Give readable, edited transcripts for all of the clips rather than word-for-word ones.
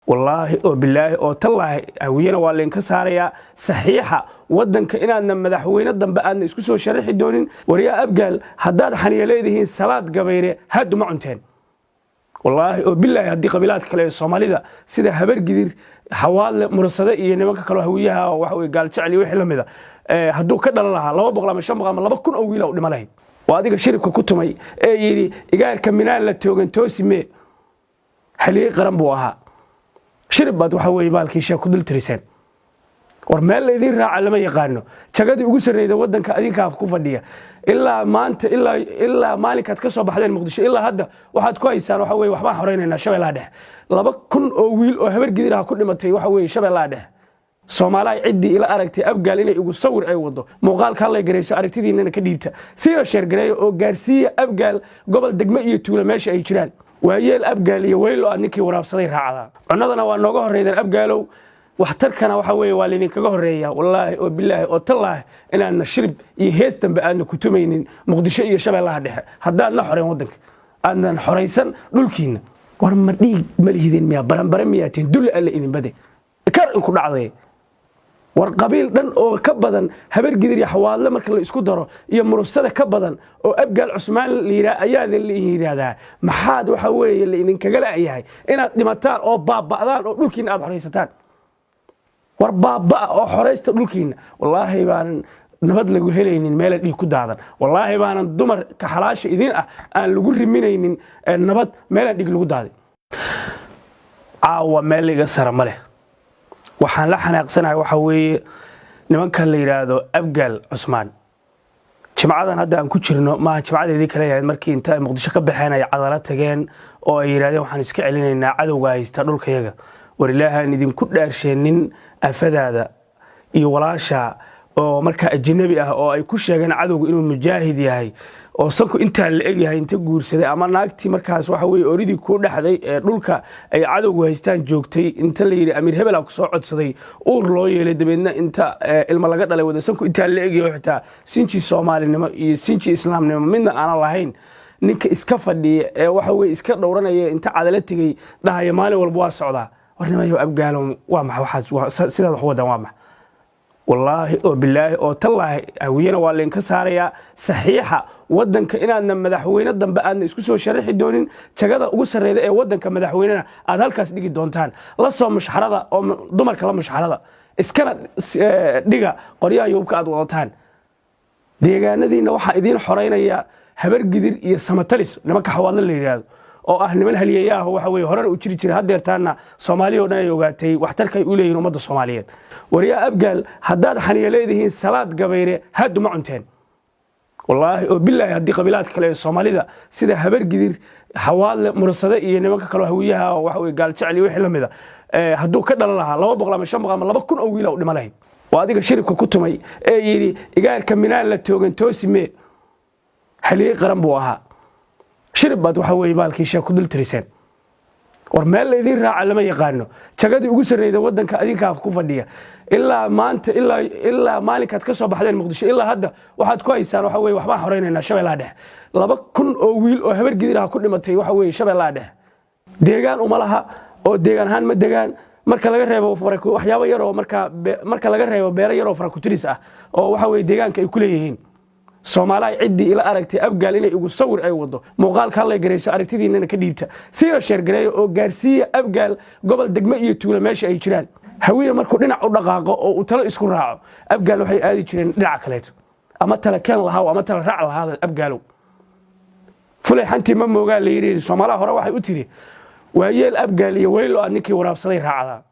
Wallaahi oo bilaahi oo tallaahi, Hawiyena waa laydinka saarayaa saxiixa waddanka inaadna madaxweyne dambe aadna isku soo sharaxi doonin. Waryaa Abgaal, haddaad xaniya leedihiin, Salaad Gabayre haddu ma cunteen. Wallaahi oo bilaahi, haddii qabiilaadka kale ee Soomaalida sida Habargidir, Xawaadle, Mursade iyo nimanka kaleo Hawiyaha, waxa weye Gaaljecel iyo wixii la mida, hadduu ka dhalan lahaa 200 ama 500 ama 2000 oo wiila u dhima lahayd. Waa adiga shiribka ku tumay ee yidhi igaarka minaan la toogan toosi mee, haliyey qaran buu ahaa. Shirib baad waxa weye baalkii sheeg ku dul tiriseen. War meel laydiin raaca lama yaqaano. Jagadii ugu sarreyda waddanka adinkaa ku fadhiya. Ilaa maanta, ilaa maalinkaad ka soo baxdeen Muqdisho ilaa hadda waxaad ku haysaan waxa weye waxbaan xoreynaynaa Shabeellaha Dhexe. 2000 oo wiil oo Habar Gidir ah ku dhimatay waxa weye Shabeellaha Dhexe. Soomaalaha, ciddii ila aragtay Abgaal inay igu sawir ay wado, muuqaalka hallay garayso, aragtidiinana ka dhiibta, siina share gareeyo oo gaarsiiya Abgaal gobol, degmo iyo tuulo meesha ay jiraan. Waayeel Abgaal iyo weylo aad ninkii waraabsaday raacdaa. Cunnadana waa nooga horreydeen Abgaalow, waxtarkana waxa weeye waa laydinkaga horreeya. Wallaahi oo bilaahi oo tallaahi inaadna shirib iyo hees dambe aadna ku tumaynin Muqdisho iyo Shabeellaha Dhexe haddaadna xoreen waddanka, aadnan xoraysan dhulkiinna. War ma dhiig ma lihidin miyaa? Baranbare miyaa tihin? Dulli alle idinbade kar inku dhacday. War qabiil dhan oo ka badan Habargidir iyo Xawaadle marka la isku daro iyo Murusada ka badan oo Abgaal Cusmaan la yidhaa ayaa la yidhaahdaa. Maxaad waxa weeye la idinkaga la'yahay inaad dhimataan oo baaba'daan oo dhulkiinna aad xoraysataan? War baaba'a oo xoraysta dhulkiinna. Wallaahi baanan nabad lagu helaynin meela dhiig ku daadan. Wallaahi baanan dumarka xalaasha idin ah aan lagu riminaynin nabad meelaan dhiig lagu daaday. Caawa meel iga sara ma leh. Waxaan la xanaaqsanahay waxa weeye nimanka la yidhaahdo Abgaal Cusmaan. Jimcadan hadda aan ku jirno maaha, jimcadeedii kale yahayd markii inta ay Muqdisho ka baxeen ay Cadala tageen oo ay yidhahdeen waxaan iska celinaynaa cadowga haysta dhulkayaga. War Ilaahaan idinku dhaarsheenin, afadaada iyo walaasha oo markaa ajnabi ah oo ay ku sheegeen cadowga inuu mujaahid yahay oo sanku intaa la egyahay inta guursaday, ama naagtii markaas waxa weye oridii kuu dhexday ee dhulka ay cadowgu haystaan joogtay, inta la yidhi amiir hebelaa ku soo codsaday, uur loo yeelay, dabeedna inta ilmo laga dhalay wada sanku intaa la egyahay, xitaa sinji Soomaalinimo iyo sinji Islaamnimo midna aanan lahayn, ninka iska fadhiya ee waxa weye iska dhowranaya inta Cadala tegey dhahaya maalin walba waa socdaa. War nimayo Abgaalo, waa maxa waxaas sidaad wax wadaan? Waa maxa? Wallaahi oo bilaahi oo tallaahi, Hawiyena waa laydinka saarayaa saxiixa waddanka inaadna madaxweyne dambe aadna isku soo sharaxi doonin. Jagada ugu sarreyda ee waddanka madaxweynena aad halkaas dhigi doontaan. La soo mushxarada oo dumarka la mushxarada, iskana dhiga qoryaha yuubka aad wadataan. Deegaanadiinna waxaa idiin xoreynaya Habargidir iyo Samatalis, nimanka Xawaadle la yidhaahdo oo ah niman haliyeeyaah, waxa weye horena u jiri jiray, haddeertaana Soomaaliya o dhan ay ogaatay waxtarka ay u leeyihin ummadda Soomaaliyeed. Waryaa Abgaal, haddaad xaniya leedihiin, Salaad Gabayre haddu ma cunteen. Wallaahi oo bilaahi, haddii qabiilaadka kale ee Soomaalida sida Habargidir, Xawaadle, Mursade iyo nimanka kaleo Hawiyaha, waxa weye Gaaljecel iyo wixii la mida, hadduu ka dhalan lahaa 200 ama 500 ama 2000 oo wiila u dhima lahayd. Waa adiga shiribka ku tumay ee yidhi igaarka minaan la toogan toosi mee, haliyey qaran buu ahaa. Shirib baad waxa weye baalkii sheeg ku dul tiriseen. War meel laydiin raaca lama yaqaano. Jagadii ugu sarreyda waddanka adinkaa ku fadhiya. Ilaa maanta, ilaa maalinkaad ka soo baxdeen Muqdisho ilaa hadda waxaad ku haysaan waxa weye waxbaan xoreynaynaa Shabeellaha Dhexe. 2000 oo wiil oo Habar Gidir ah ku dhimatay waxa weye Shabeellaha Dhexe. Deegaan uma laha oo deegaan ahaan ma degaan, marka laga reebo waxyaabo yar oo markaa marka laga reebo beero yar oo faraku-tiris ah oo waxa weye deegaanka ay ku leeyihiin. Soomaalaha, ciddii ila aragtay Abgaal inay igu sawir ay wado, muuqaalka hallay garayso, aragtidiinana ka dhiibta, siina share gareeyo oo gaarsiiya Abgaal gobol, degmo iyo tuulo meesha ay jiraan. Hawiye markuu dhinac u dhaqaaqo oo uu talo isku raaco, Abgaal waxay aadi jireen dhinaca kaleeto. Ama tala keen lahaa ama tala raac lahaada. Abgaalow, fulay xantii ma moogaa la yidhi. Soomaalaha hore waxay u tiri waayeel Abgaal iyo weylo aad ninkii waraabsaday raacdaa.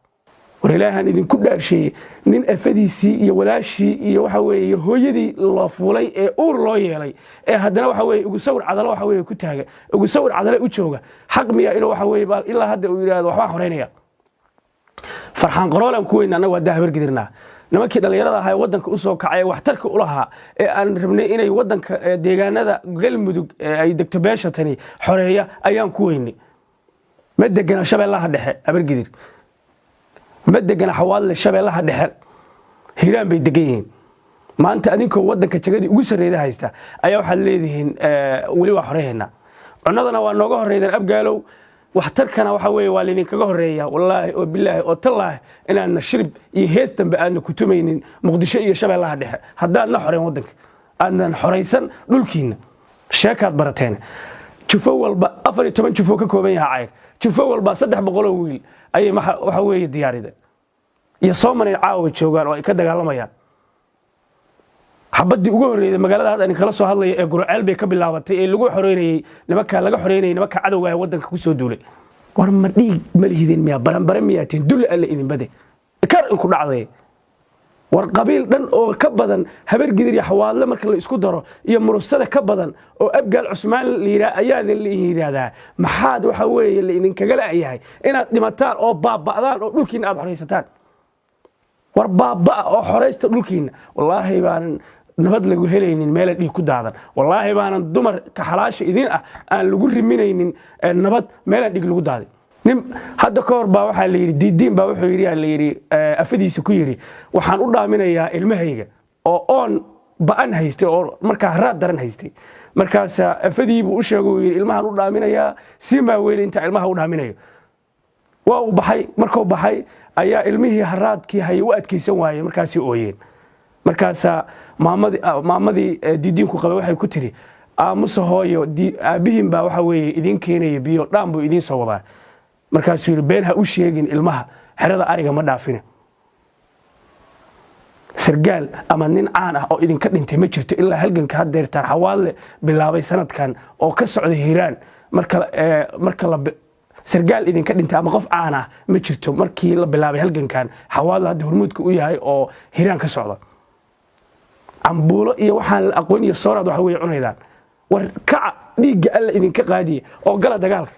War Ilaahan idinku dhaarsheeyey, nin afadiisii iyo walaashii iyo waxa weeye hooyadii la fuulay ee uur loo yeelay ee haddana waxa weye ugu sawir Cadalo waxa weye ku taaga, ugu sawir Cadale u jooga, xaq miya inuu waxa weye ilaa hadda uu yidhaahdo waxbaan xoreynaya? Farxaan Qaroolaan ku weyna annagu haddaa Habargidirnaa. Nimankii dhallinyarada ahaa ee waddanka u soo kacay ee waxtarka u lahaa ee aan rabnay inay waddanka deegaanada Galmudug ay degto beesha tani xoreeya ayaan ku weynay. Ma degana Shabeellaha Dhexe Habargidir, ma degana Xawaadle Shabeellaha Dhexe, Hiiraan bay degan yihiin. Maanta adinkoo waddanka jagadii ugu sarreyda haysta ayaa waxaad leedihiin weli waa xoreehaynaa. Cunnadana waa nooga horreydeen Abgaalow. Waxtarkana waxa weeye waa laydinkaga horeeya, wallaahi oo bilaahi oo tallaahi inaadna shirib iyo hees dambe aadna ku tumaynin Muqdisho iyo Shabeellaha Dhexe haddaadna xoreen waddanka, aadnan xoraysan dhulkiinna. Sheekaad barateen. Jufo walba 14 jufo ka kooban yaha Cayr, jufo walba 300 wiil ayay waxa weeye diyaarida iyo Soomanay caawa joogaan oo ay ka dagaalamayaan. Xabaddii ugu horreeyday magaalada hadda idinkala soo hadlaya ee Gurceel bay ka bilaabatay, ee lagu xoreynayey nimanka, laga xoreynayay nimanka cadowga ee waddanka ku soo duulay. War ma dhiig ma lihidin miyaa? Baranbare miyaa tihin? Dulli alle idin bade, kar inku dhacday. War qabiil dhan oo ka badan Habar Gidir iyo Xawaadle marka la isku daro iyo Murusada ka badan oo Abgaal Cusmaan la yidhaa ayaa la yidhaahdaa. Maxaad waxa weeye la idinkaga la'yahay inaad dhimataan oo baaba'daan oo dhulkiina aad xoraysataan? War baaba'a oo xoraysta dhulkiina. Wallaahi baanan nabad lagu helaynin meela dhiig ku daadan. Wallaahi baanan dumarka xalaasha idin ah aan lagu riminaynin nabad meelaan dhiig lagu daadin. Nin hadda ka hor baa waxaa la yidhi, Diidiin baa wuxuu yidhi, la yidhi, afadiisa ku yidhi, waxaan u dhaaminayaa ilmahayga oo oon ba'an haystay oo markaa haraad daran haystay. Markaasa afadiibuu u sheegay, uu yidhi, ilmahaan u dhaaminayaa, siimaa weyle intaa ilmaha u dhaaminayo. Waa uu baxay. Markuu baxay ayaa ilmihii haraadkii hayay u adkaysan waayeen, markaasay ooyeen. Markaasaa maamadii Diidiinku qabay waxay ku tiri, aamusa hooyo, aabbihiin baa waxa weeye idiin keenaya biyo, dhaan buu idiin soo wadaa. Markaasuu yidhi, been ha u sheegin ilmaha, xerada ariga ma dhaafina. Sargaal ama nin caan ah oo idinka dhintay ma jirto ilaa halganka haddeertaan Xawaadle bilaabay sanadkan oo ka socday Hiiraan. Marka la sargaal idinka dhintay ama qof caan ah ma jirto markii la bilaabay halgankan Xawaadle hadda hormuudka u yahay oo Hiiraan ka socda. Cambuulo iyo waxaan la aqoon iyo sooraad waxa weeye cunaydaan. War kaca, dhiigga Alla idinka qaadiya oo gala dagaalka.